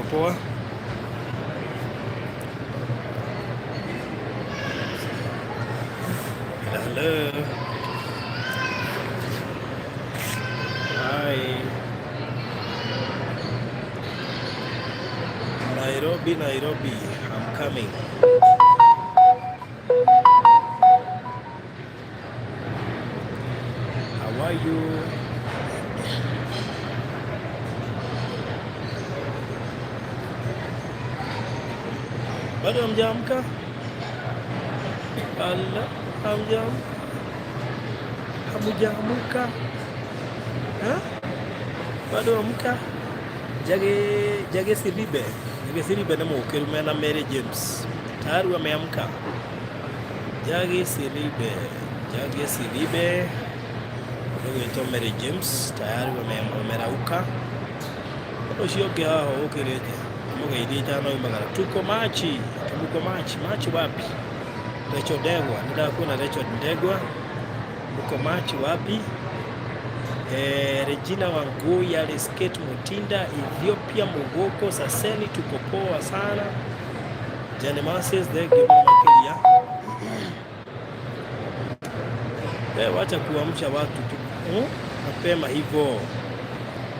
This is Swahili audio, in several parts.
Poa. Hello, hello. Hi. Nairobi, Nairobi. I'm coming. How are you? Bado hamjaamka? Ala, hamjaamka? Hamjaamuka? Ha? Bado amka? Jage Jage Siribe. Jage Siribe nĩ mũũkĩru mena Mary James. Tayari wameamka. Jage Siribe. Jage Siribe. Ũgwĩtwo Mary James tayari wamerauka. Ũcio ũngĩ haha ũkĩrĩte mũgeithie itanaumagara. Tuko machi, tuko machi, machi wapi? Rachel Ndegwa, nĩndakuona Rachel Ndegwa. Mko machi wapi? Regina Wangui, Aliskate Mutinda, Ethiopia Mugoko, Saseni, tuko poa sana. Jane Masis, thank you mũno makĩria. Wacha kuamsha watu tu mapema hivyo.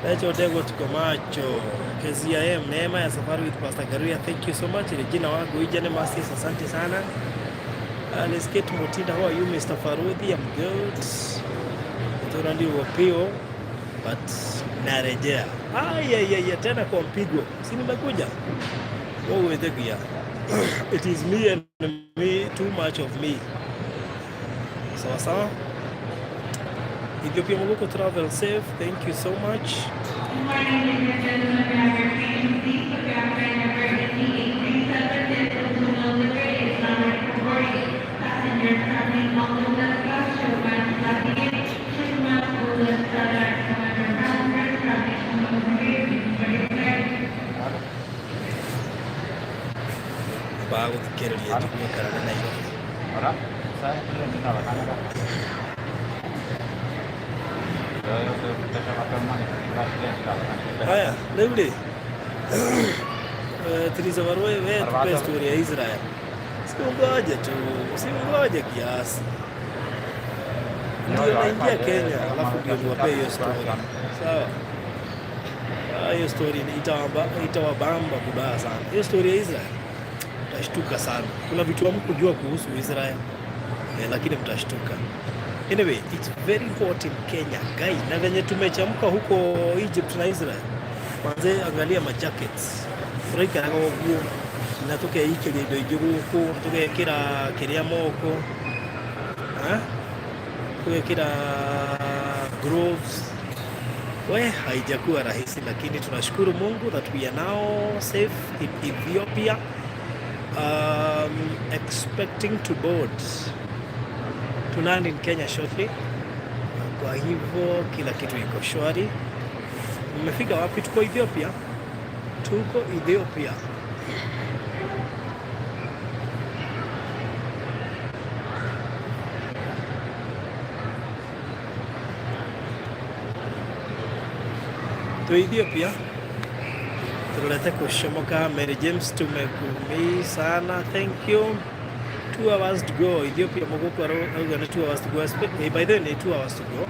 Rachel Ndegwa, tuko macho. Kezia M, Neema ya safari with Pastor Garuya, thank you so much. Regina Wangui, Jane Masis, asante sana. Aliskate Mutinda, how are you Mr. Farudhi? I'm good. Tuna ndio wapio but narejea. Ay, tena kwa mpigo. Si nimekuja. Wewe thegya. It is me and me, too much of me. Sawa sawa. Ethiopia Mugoko, travel safe. Thank you so much. Good morning, ladies and gentlemen. We have your attention, please. The airplane number 837 is will delivery is now ready for boarding. Passengers traveling on the class should navigate, should not start. However, passengers traveling on the overhead is ready. Bagũthikĩrĩria njigue kana nĩ Nairobi. Ahora, ¿sabes? La cámara. Haya, rĩu rĩ Teresa Warui, we tupe story ya Israel. Siungoje tu, usingoje kiasi. Ndio naingia Kenya, alafu ndio niwape hiyo story. Sawa. Hiyo story itawabamba vibaya sana. Hiyo story ya Israel mtashtuka sana. Kuna vitu hamkujua kuhusu Israel lakini mtashtuka. Anyway, it's very hot in Kenya guys, na venye tumechamka huko Egypt na Israel. Manze, angalia ma jackets tũraikaraga ũguo na tũkeikĩria indo ingĩ gũkũ, tũgekĩra kĩrĩa moko, eh? Tũgekĩra gloves. We, haijakuwa rahisi, lakini tunashukuru Mungu that we are now safe in Ethiopia, expecting to board to land in Kenya shortly. Kwa hivyo kila kitu iko shwari. Mmefika wapi? Tuko Ethiopia, tuko Ethiopia. Tu Ethiopia turorete kucomoka. Mary James, tumekumi sana, thank you. 2 hours to go Ethiopia. Muguku arauga nĩ 2 hours to go. By the way, nĩ 2 hours to go.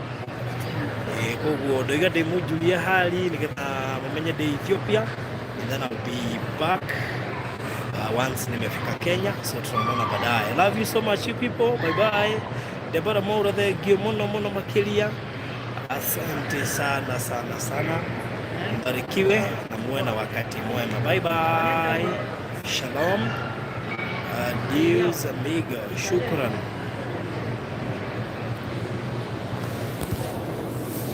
Koguo ndoiga ndĩmũjulie hali nĩgetha mumenye ndĩ Ethiopia and then I'll be back once nimefika Kenya, so tutaonana baadaye. Love you so much, you people. Bye bye. Deborah Maura, thank you muno muno makiria. Asante sana sana sana. Mbarikiwe na muwe na wakati mwema. Bye bye. Shalom. Adios amigo. Shukran.